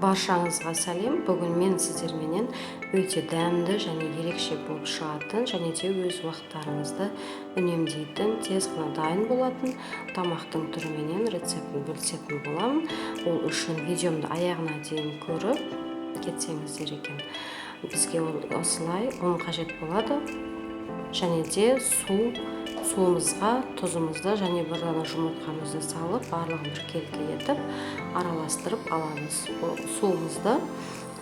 Баршаңызға сәлем. Бүгін мен сіздерменен өте дәмді және ерекше болып шығатын және де өз уақыттарыңызды үнемдейтін, тез ғана дайын болатын тамақтың түріменен рецептін бөлісетін боламын. Ол үшін видеомды аяғына дейін көріп кетсеңіздер екен. Бізге ол осылай ұн қажет болады және де суымызға тұзымызды және бір дана жұмыртқамызды салып, барлығын біркелкі етіп араластырып аламыз. Суымызды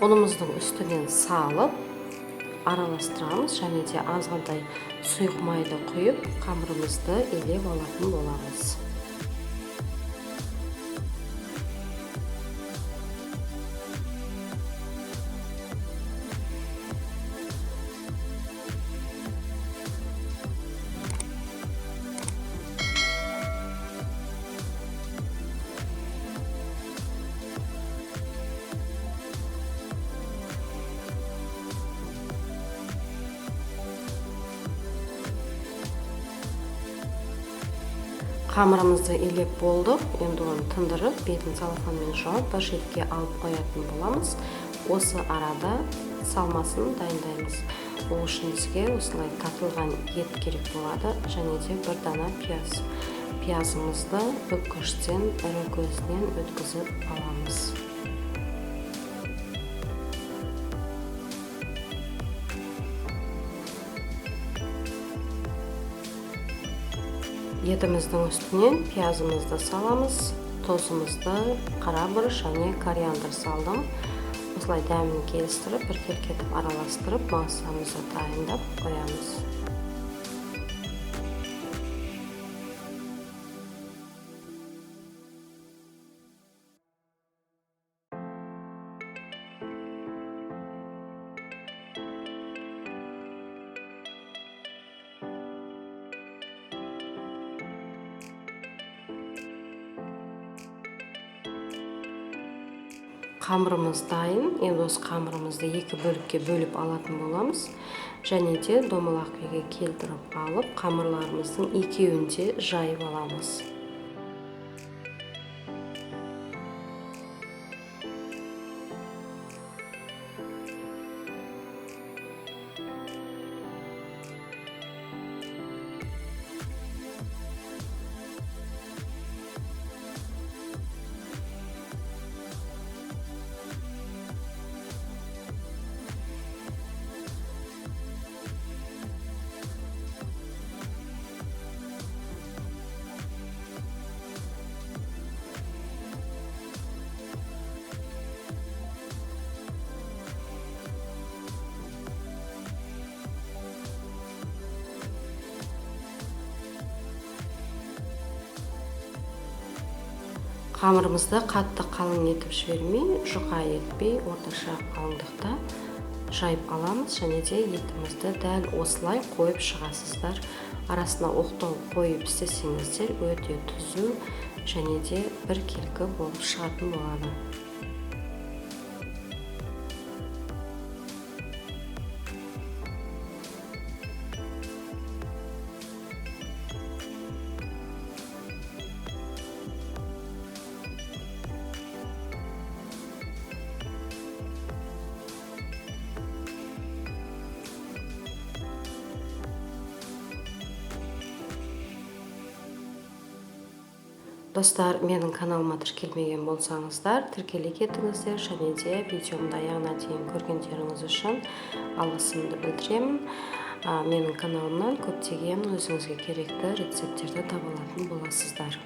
ұнымыздың үстінен салып араластырамыз және де азғантай сұйық майды құйып қамырымызды илеп алатын боламыз. Қамырымызды илеп болдық. Енді оны тындырып, бетін целлофанмен жауып, бір шетке алып қоятын боламыз. Осы арада салмасын дайындаймыз. Ол үшін бізге осылай тартылған ет керек болады және де бір дана пияз. Пиязымызды үккіштен ірі көзінен өткізіп аламыз. Етіміздің үстінен пиязымызды саламыз, тұзымызды, қара бұрыш және кориандр салдым. Осылай дәмін келістіріп, біркелкі етіп араластырып, массамызды дайындап қоямыз. Қамырымыз дайын. Енді осы қамырымызды екі бөлікке бөліп алатын боламыз. Және де домалақ күйге келтіріп алып, қамырларымыздың екеуін де жайып аламыз. Қамырымызды қатты қалың етіп жібермей, жұқа етпей, орташа қалыңдықта жайып аламыз және де етімізді дәл осылай қойып шығасыздар. Арасына оқтау қойып істесеңіздер өте түзу және де біркелкі болып шығатын болады. Достар, менің каналыма тіркелмеген болсаңыздар, тіркеле кетіңіздер және де видеомды аяғына дейін көргендеріңіз үшін алғысымды білдіремін. Менің каналымнан көптеген өзіңізге керекті рецепттерді таба алатын боласыздар.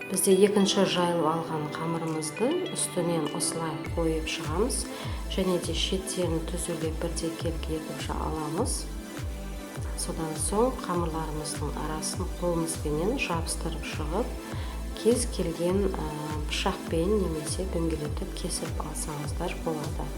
Бізде екінші жайылып алған қамырымызды үстінен осылай қойып шығамыз және де шеттерін түзулеп бірдей келкі етіп аламыз. Содан соң қамырларымыздың арасын қолымызбенен жабыстырып шығып, кез келген пышақпен немесе дөңгелетіп кесіп алсаңыздар болады.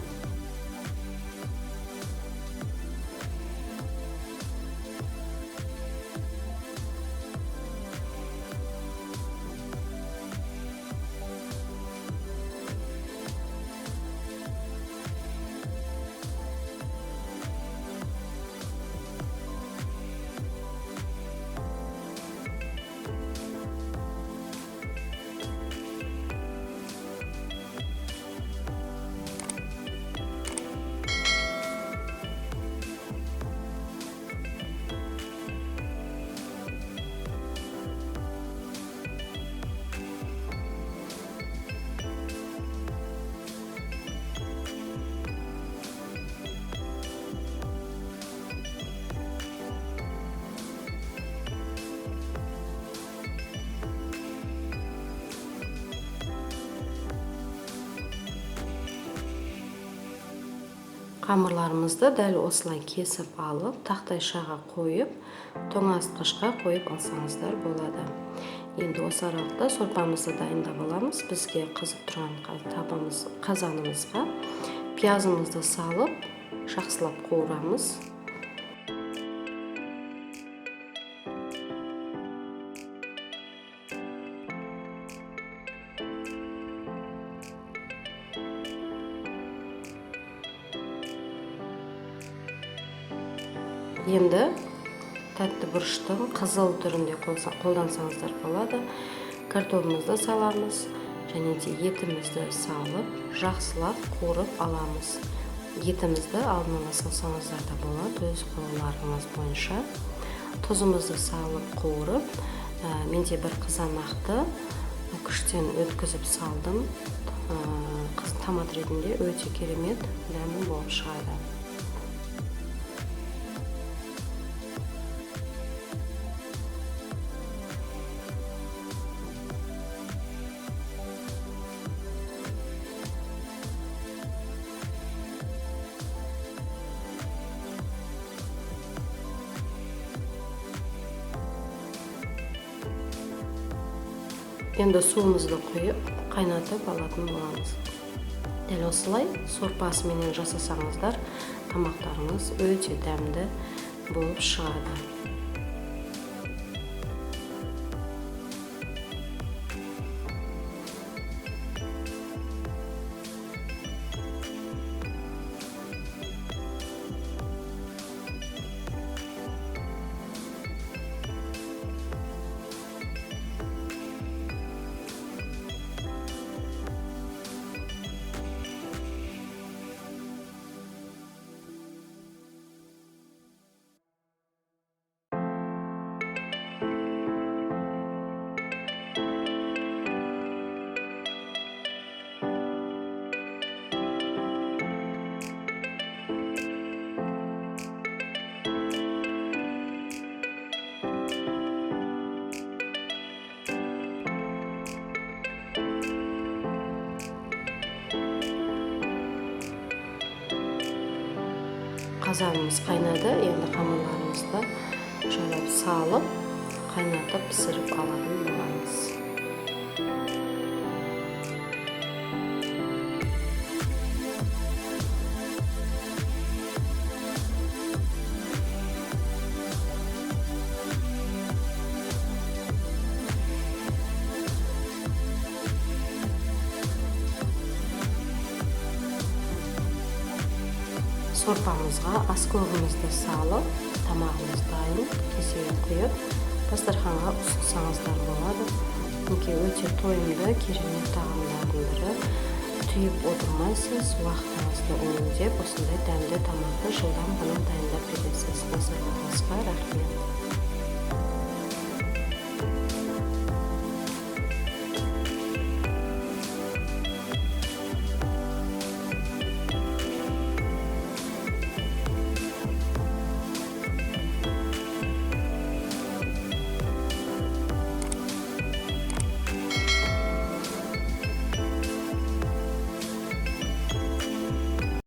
Қамырларымызды дәл осылай кесіп алып, тақтайшаға қойып, тоңазытқышқа қойып алсаңыздар болады. Енді осы аралықта сорпамызды дайындап аламыз. Бізге қызып тұрған табамыз, қазанымызға пиязымызды салып, жақсылап қуырамыз. Енді тәтті бұрыштың қызыл түрінде қолдансаңыздар болады. Картобымызды саламыз және де етімізді салып, жақсылап қуырып аламыз. Етімізді алдын ала салсаңыздар да болады, өз қалауларыңыз бойынша. Тұзымызды салып қуырып, менде бір қызанақты күштен өткізіп салдым. Томат ретінде өте керемет дәмі болып шығады. Енді суымызды құйып, қайнатып алатын боламыз. Дәл осылай сорпасыменен жасасаңыздар, тамақтарыңыз өте дәмді болып шығады. Қазанымыз қайнады, енді қамырларымызды жайлап салып, қайнатып пісіріп алатын боламыз. Сорпамызға аскөгімізді салып, тамағымыз дайын, кесеге құйып, дастарханға ұсынсаңыздар болады. Мінекей өте тойымды, керемет тағамдардың бірі. Түйіп отырмайсыз, уақытыңызды үнемдеп, осындай дәмді тамақты жылдам ғана дайындап бересіз. Назарларыңызға рахмет.